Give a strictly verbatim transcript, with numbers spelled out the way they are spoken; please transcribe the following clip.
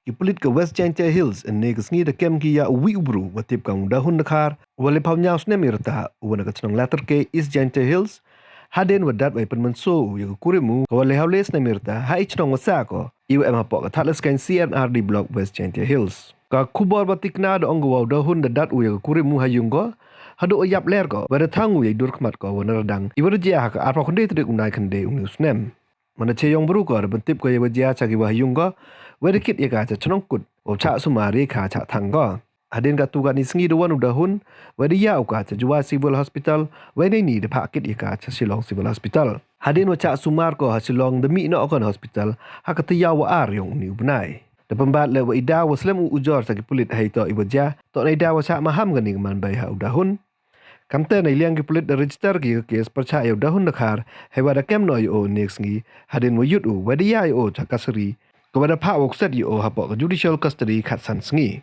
Ki pulit ka West Jaintia Hills ynne ka sngi da kem ki ya u wi u bru wa tip kam u Dahun Dkhar, wa le phaw ñiaw snem i rta, u wa na ka chnong Latyrkei, East Jaintia Hills, hadien wa dat wa i pynmynsaw u ya ka kurim u ka wa le haw le snem i rta ha i chnong wa sah ko, i wa em hapoh ka Thadlaskein C and R D Block, West Jaintia Hills. Ka khubor wa tikna da ong ko wa u Dahun da dat u ya ka kurim u ha yung ko, haduh wa yap ler ko, wa da thang u ya i dur khmat ko wa na radang, i wa da jia ha ka arphaw khyndai tarik u Naikhynde uni u snem. Manda che yong bru ko da pyntip ko ya wa jia cha ki wa ha yung ko, wa da kit ya ka cha chnong kut, wa chah sumar ya ka chah thang ko. Hadien katu kani sngi da wan u Dahun, wa da ya u ka cha Jowai Civil Hospital, wa neini da phah kit ya ka cha Shillong Civil Hospital. Hadien wa chah sumar ko ha Shillong da mih noh ko na hospital ha ka tayaw wa ar yong uni u bnai. Da pynbat le wa i daw wa slem u ujor cha ki pulit ha i toh i wa jia, toh na i daw wa chah maham kani ka manbei ha u Dahun. Kamte na i liang ki pulit da register ki ka case pyrchah ya u Dahun Dkhar, hei wa da kem noh ya o ynne ka sngi, hadien wa yut u, wa da ya ya o cha custody, ka wa da phah wa kset ya o hapoh ka judicial custody khatsan sngi.